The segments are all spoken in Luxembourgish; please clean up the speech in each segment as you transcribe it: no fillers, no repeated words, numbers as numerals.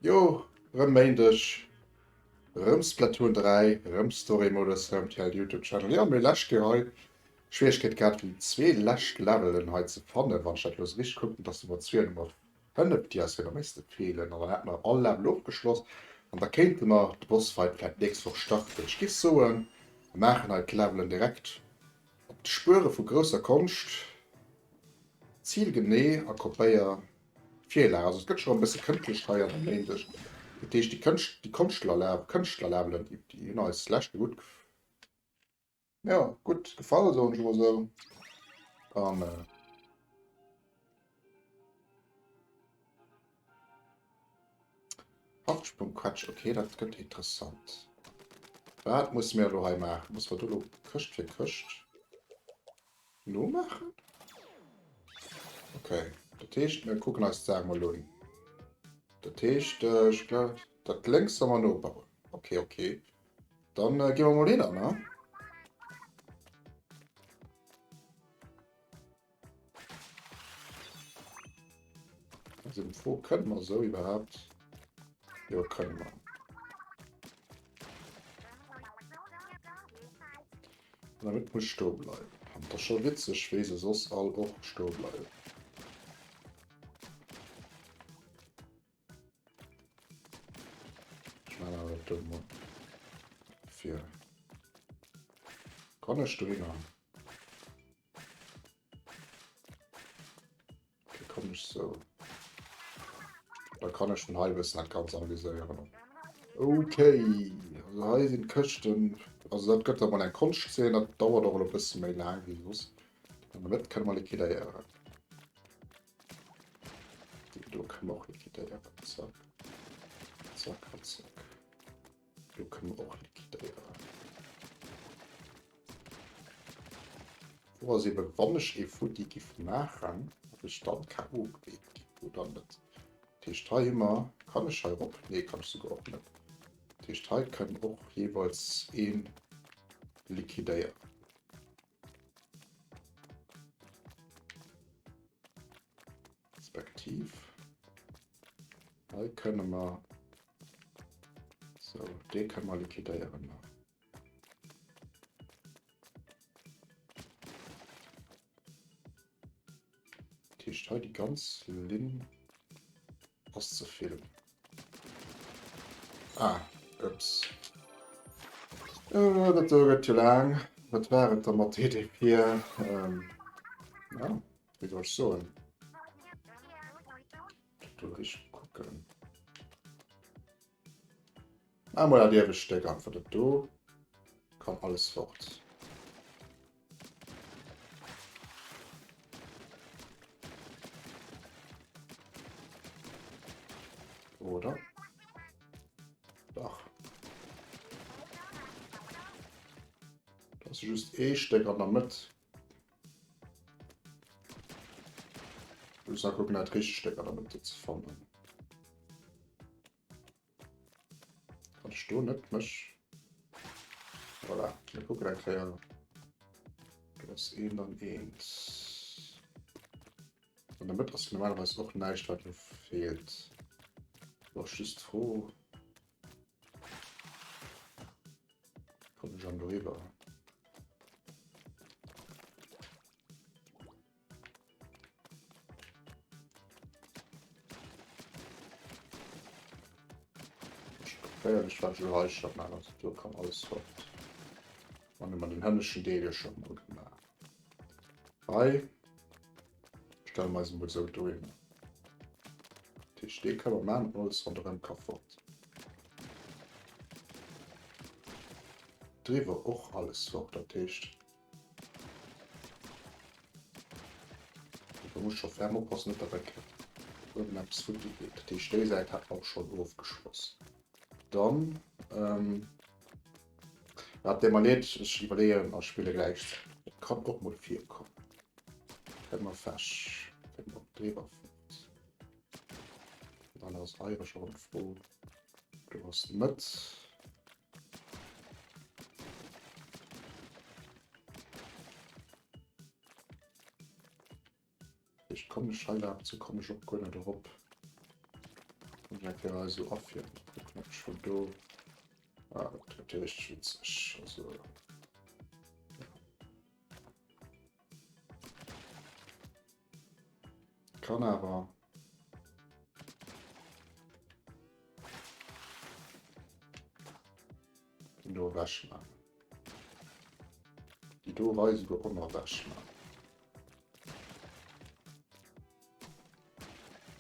Jo, rëm Méindeg, rëm Splatoon 3, rëm Story-Modus hei um TL Youtube Channel. Jo, mir hu lescht Kéier hei Schwieregkeet gehat fir déi zwee lescht Levelen hei ze fannen. Wann ech dat elo sou richteg kucken, dat ass Nummer 2 an Nummer 5, déi eis hei nach misste feelen. An dann hätte mer all Level ofgeschloss an da kéinte mer de Bossfight vläicht d'nächst Woch starten. Ech giff soen, mer maachen hei d'Levelen direkt op de Spuere vu grousser Konscht, zilgenee a kopéier Virlag, also et gëtt scho e bësse kënschtlech hei an der Méindeg. Dat heescht déi Kënscht, déi Konschtlerlab, Kënschtlerlabelen, déi, déi hunn eis lescht gutt, ja, gutt gefall, soen ech emol esou. An äh, Haftsprung Quetsch, okay, dat gëtt interessant. Wat musse mir elo hei maachen? Musse mer do elo Këscht fir Këscht Nomaachen? Okay, dat heescht mir kucken eis d'Saach mol un. Dat heescht, äh, ech glaub, dat lénks soll mer nobauen. Okay, okay. Dann äh, gi mer mol hinner, ne? Also im Fro kënnen mer sou iwwerhaapt? Jo, kënnen mer. An der Mëtt muss stoe bleiwen. An et ass scho witzeg, wéi se soss all och stoe bleiwen. Ech maachen awer dat do mol fir. Kann ech dohinner? Okay, komm ech sou. Da kann ech vun hei e bëssen dat Ganzt analyséieren. Okay, also hei sinn d'Këschten. Also dat gëtt da mol eng Konschtzeen, dat dauert och elo e bësse méi laang wéi soss. An der Mëtt kënne mer liquidéieren. Déi do kënne mer och liquidéieren. Zack, zack an zack. Do kënne mer och liquidéieren. D'Fro ass eben, wann ech ee futti giff maachen, ob ech dann K.O. gemeet ginn oder net. Dat heescht hei hu mer, kann ech hei erop? Nee, kann ech souguer och net. Dat heescht hei kënn och jeeweils een liquidéieren. Respektiv hei kënne mer, sou, dee kënne mer liquidéieren nach. Dat heescht hei déi ganz Linn ass ze vill. Ah, ups. Äh, dat do gëtt jo laang. Wat war et da mat DD4? Ähm, ja, wéi soll ech soen? Do richteg kucken. Ah, mol dat iewescht Stéck einfach dat do kann alles fort. Oder? Dach. Das ist just ee Stéck an der Mëtt. Muss da gucken, dat richtegt Stéck an der Mëtt ze fannen. Kann ech do net mech... Voilà, mir kucken eng Kéier. Do ass eent an eent. An der Mëtt ass normalerweis och näischt, wat lo feelt. Lo ass just d'Fro... Kommen ech an doriwwer? Geféierlech wat ech hei schon man, also do kann alles fort. Wann man den hënneschten Deel jo schon mol gemaach. Hei stelle mer eis emol sou dohinner. Dat heescht, dee kënne mer man, alles ronderëm ka fort. Driwwer och alles fort, dat heescht. Da muss scho ferm oppassen, net datt eng uewen eppes futti geet. Dat heescht, déi Säit hat mer och schonn ofgeschloss. Dann, ähm, ja, deet mer leed, ech iwwerleeën a spille gläichzäiteg. Dat kann och mol virkommen. Kënne mer fech, kënne mer och driwwer fort. Dann ass eiereg erëm d'Fro, do ass d'Mëtt. Ich komme nicht heil ab, so komme ich auch gar nicht erop. Eng Kéier hei esou aféieren. Kucken, ob ech vun do. Ah, dat gëtt jo richteg witzeg. Also. Kann awer. Den do ewech maachen. Déi do Rei souguer och nach ewech maachen.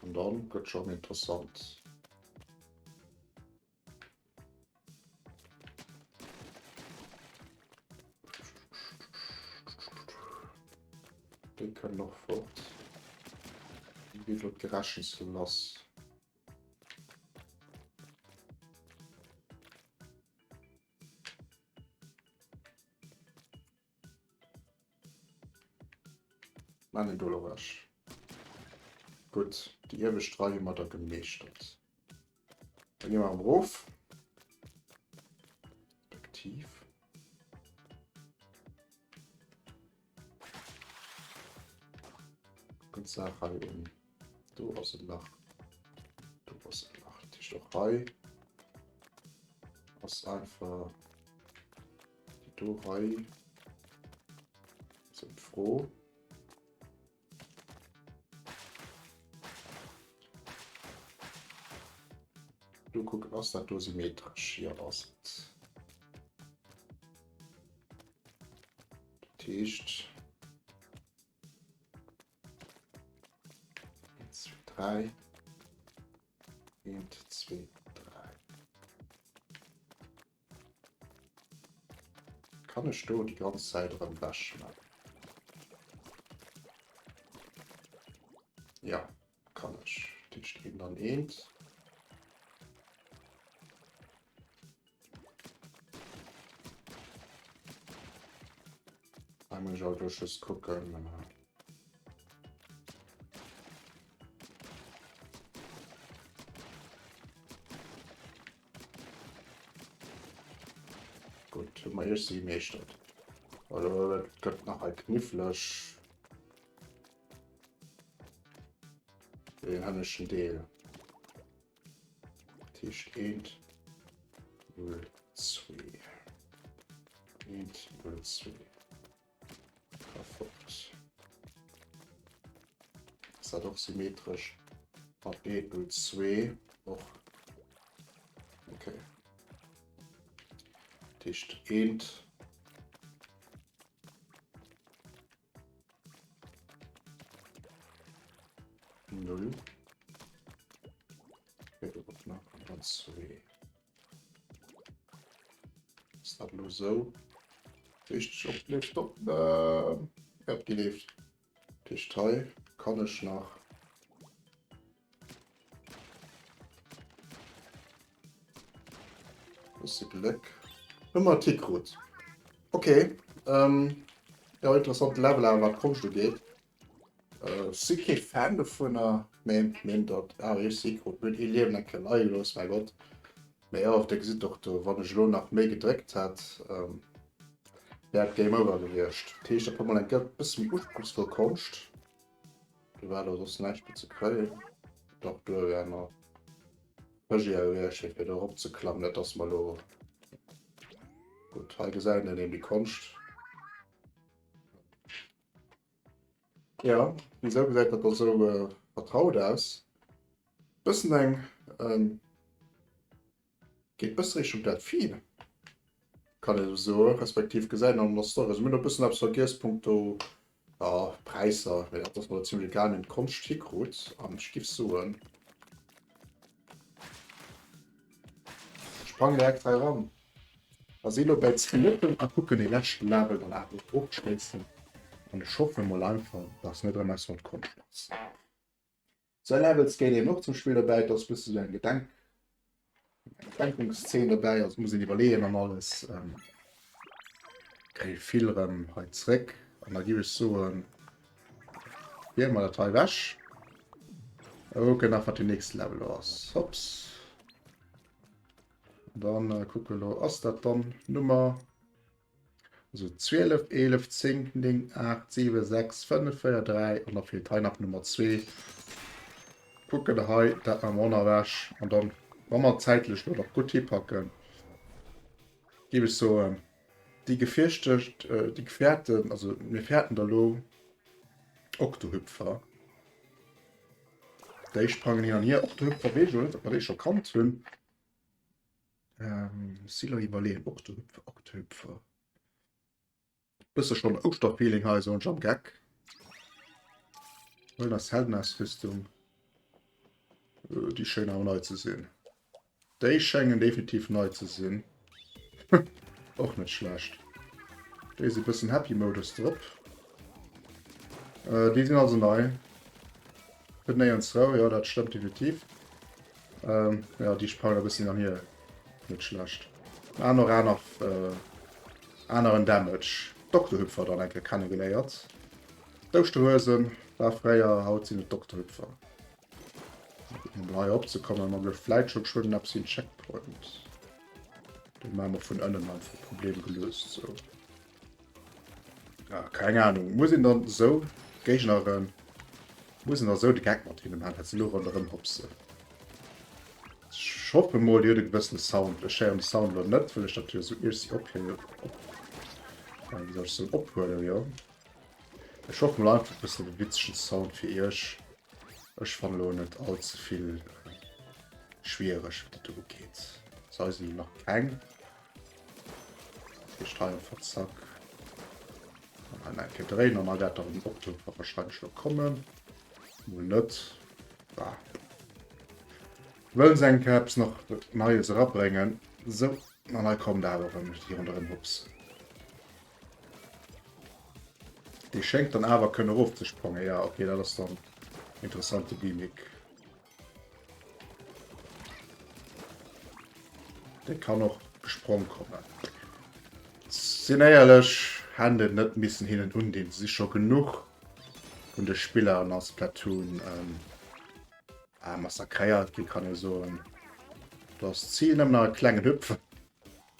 An dann gëtt schon interessant. Déi kënnen och fort. Déi geet lo d'Gerechens lass. Maan den do lo ewech. Gutt, déi iewescht Rei hu mer da gemeeschtert. Da gi mer erëm erof. Respektiv. Kucken d'Saach hei un. Do ass e Lach. Do ass e Lach. Dat heescht och hei ass einfach déi do Rei ass d'Fro. Du kucken, ass dat do symmetresch? Jo, ass et. Dat heescht. 1, 2, 3. 1, 2, 3. Kann ech do déi ganz Zäit erëm wechschneiden? Ja, kann ech. Dat heescht eent an eent. Hei muss ich auch durch just gucken. Gutt, hu mer iech se gemeeschtert. Oder et gëtt nach hei kniffleg. Den hënneschten Deel. Dat heescht 1, 0, 2. 1, 0, 2. Ka fort. Ass dat och symmetresch? Mat 1, 0, 2 och. Okay. Dat heescht 1. Null. Okay, do nach an dann 2. Ass dat elo esou richteg opgeleeft? Op, äh, opgeleeft. Dat heescht, hei kann ech nach bësse Gléck. Hu mer et hikrut. Okay. Ähm, ja, interessant Level awer wat d'Konscht ugeet. Äh, si kee Fan dovunner, mee meen dat awer ech si krut mir hunn ee Liewen eng Kéier leie gelooss, mäi Gott. Mee jo, der gesitt och do, wann ech elo nach méi gedréckt hätt, ähm, wär et Game Over gewiescht. Dat heescht, dat war mol eng Kéier e bësse méi usprochsvoll Konscht. Do war elo soss näischt méi ze kréien. Dach, do wär nach Fësch-Eeër gewiescht, fir do eropzeklammen. Dat ass mer elo gutt. Hei gesäit een eben déi Konscht. Ja, wieso gesäit dat da sou äh, vertraut aus? Bëssen eng ähm, geet bësse Richtung Delfin, kann ee sou soen, respektiv gesäit an der Story. Also mir hunn e bëssen eppes vergiess punkto ja, Präisser, mee dat ass mer zimmlech egal, mir hunn d'Konscht hikrut an ech giff soen, Sprang direkt hei ran. A si lo bäi 10 Minutten a kucken dee leschten Level dann awer och ofschléissen. An ech hoffen mol einfach, dass net erëm eppes mat Konscht ass. Sou Levels gehéieren eben och zum Spill dobäi. Et ass e bësse sou eng Gedenk, eng Gedenkungszeen dobäi, also muss een iwwerleeën an alles. Kréie vill erëm hei zréck an da giff ech soen, Wiele mer dat hei ewech. A kucken nach wat den nächste Level ass. Hops. Dann äh, kucke lo ass dat dann Nummer also 12, 11, 10, 9, 8, 7, 6, 5, 4, 3 an da fehlt hei nach Nummer 2. Kucken hei, dat maache mer och nach ewech. An dann, wa mer zäitlech elo nach gutt hipacken, géif ech soen, déi gefierchtegt, déi gefäerten, also mir fäerten der elo Oktohüpfer. Déi sprangen hin an hier. Oktohüpfer weess ech elo net, ob mer déi scho kannt hunn. Ähm, si lo iwwerleeën, Oktohüpfer, Oktohüpfer. Bësse schonn Ouschterfeeling hei, soen ech am Geck. Huelen eis Heldenausrüstung. Äh, déi schéngen awer nei ze sinn. Déi schéngen definitiv nei ze sinn. Och net schlecht. Déi si bëssen Happy Modus drop. Äh, déi sinn also nei. Gëtt néierens rou, jo dat stëmmt definitiv. Ähm, ja, déi sprangen e bëssen an hier. Net schlecht. An och aner, äh, aneren Damage. Doktorhüpfer dann eng Kéier kennegeléiert. D'Ouschterhuesen war fréier, haut sinn et Doktorhüpfer. Um hei opzekommen, man gëtt vläit schon geschwënn eppes wéi en Checkpoint. Den maache mer vun ënnen einfach Problem gelöst so. Ja, keng Ahnung. Muss een dann sou Géigneren muss een da sou de Geck mat hinne maachen, dat se lo ronderëm hopsen. Ech hoffe mol, déi huet e gewëssene Sound. Ech héieren de Sound lo net, well ech dat jo sou ier ech si ophuelen, op, äh, wéi soll ech soen, ophuelen, jo. Ech hoffe mol einfach e bëssen e witzegen Sound fir iech. Ech fannen lo net all ze vill äh, schwiereg, wat dat do ugeet. So, hei sinn nach keng. Heescht hei einfach zack. An eng Kéier dréinen an da wäert der den Oktober wahrscheinlech lo kommen. Mol net. Ah. Wëllen se eng Kéier eppes nach Neies erabréngen. Sou, an hei kommt awer erëm déi ronderëm Hopps. Déi schéngt dann awer kënne erofzesprangen. Ja, okay, dat ass dann interessante Gimmick. Dee kann och gesprong kommen. Sinn éierlech, hätt et net missen hinnen undinn. Se si scho genuch vun de Spiller an Splatoon ähm, ah, massakréiert gi kann ee soen. Do ass d'Zil nëmmen nach e klengen Hüpfen.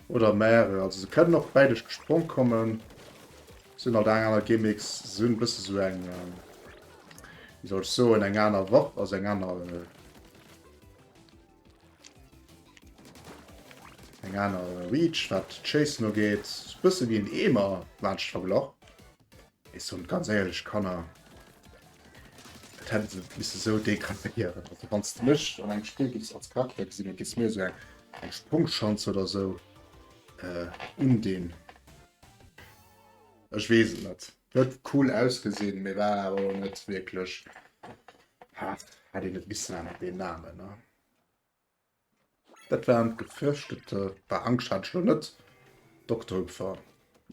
Oder mehrere. Also se kënnen och bäideg gesprong kommen. Sinn halt eng aner Gimmicks, se hunn e bësse sou eng, wéi soll ech soen, eng aner Waff, also eng aner, eng aner Reach, wat d'Schéissen ugeet. Bësse wéi en Eemer, laanscht verglach. Ech soen ganz éierlech, Kanner, et hätt se misse sou degradéieren. Also wann s de mech an engem Spill giffs als Charakter gesinn, da giffs mir esou eng eng Sprongschanz oder sou äh, undinn. Ech weess et net. Huet cool ausgesinn, mee war awer elo net wierklech, ha, hätt een et missen aner benamen, ne? Dat waren d'gefürchtete, bah Angscht hat ech lo net, Dokterhüpfer.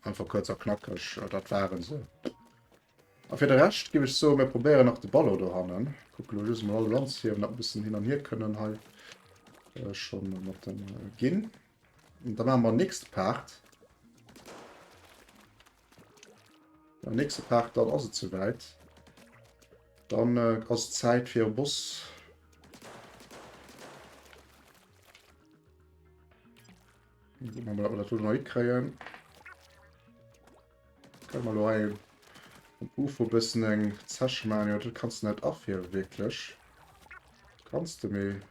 Einfach kuerz a knackeg, dat waren se. A fir de Rescht géif ech soen, mir probéieren nach de Ballo dohannen. Kucke lo just mol all Lanzhiewen, dat e bëssen hin an hier kënnen hei schonn mat dem ginn. An da maache mer nächste Part. Am nächste Part dann ass et souwäit. Dann äh, ass et Zäit fir e Boss. Gucken wir mal, ob wir das noch hinkriegen. Können wir lo hei um UFO e bëssen eng Zeche machen. Ja, das kannst du net afhiewen, wirklich. Kannst du mir.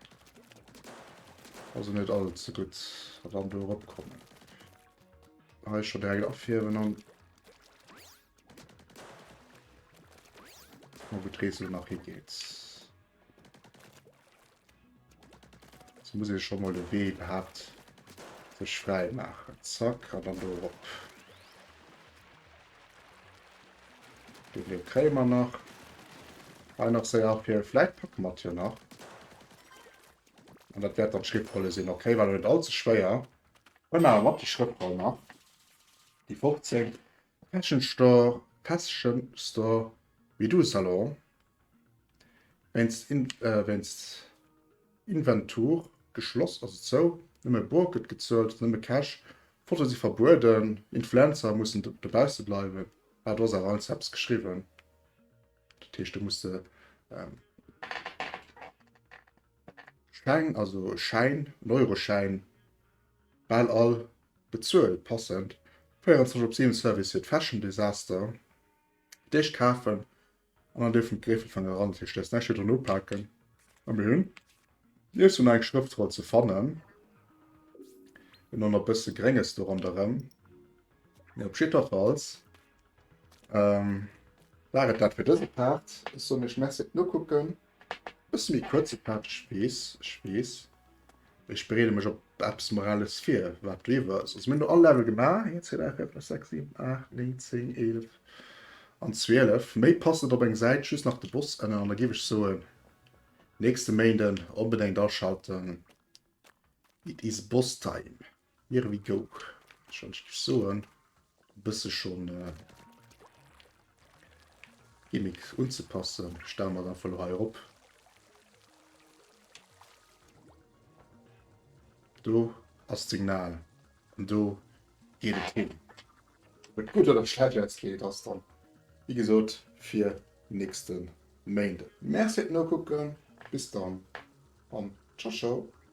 Also net allzu gutt. Dann do eropkommen. Hei schon direkt afhiewen an mal wou d'Rees elo nach higeet. So muss ee scho mol de Wee iwwerhaapt sech fräi maachen. Zack, an dann do erop. Den do kréie mer nach. Hei nach séier afhiewen. Vläit packe mer et jo nach. An dat wäert dann d'Schriftrolle sinn. Okay, war elo net allze schwéier. Huelen awer mat déi Schrëftroll nach. Déi 15. Fashion Store, Fashion Store Medusalon. Wéinst, in, äh, wéinst Inventur geschloss, also zou. Nëmme bor gëtt gezuelt, nëmme Cash. Fotoe si verbueden, Influencer mussen dobausse bleiwen. Ah, do ass awer alles eppes geschriwwen. Dat heescht, do muss de ähm, Schäin, also Schäin, en Euroschäin, bal all bezuelt, passend. 24 op 7 Service fir d'Fashion Disaster. D'éischt kafen an dann dierfen d'Gräfelfanger eran, dat heescht, du däerfs näischt virdrun upaken. A mir hunn iergendwou nach eng Schrëftroll ze fannen. Hunn och nach e bësse Grénges do ronderëm. Mee op jiddwerfalls ähm, war et dat fir dëse Part. Ech soen iech Merci fir d'Nokucken. Bësse méi kuerze Part, ech weess, ech weess. Ech bereede mech op eppes Morales vir, wat driwwer ass. Also mir hunn elo all Level gemaach, 1, 2, 3, 4, 5, 6, 7, 8, 9, 10, 11 an 12. Méi passt net op eng Säit, just nach de Boss ënnen an da géif ech soen, nächste Méinden onbedéngt aschalten. It is Boss time. Here we go. Ech wollt ech soen, e bësse schonn äh, Gimmick unzepassen. Stelle mer dann einfach hei erop. Do ass d'Signal an do geet et hin. Ob et gutt oder schlecht ausgeet, ass dann, wéi gesot, fir nächste Méinden. Merci fir d'Nokucken, bis dann an ciao ciao.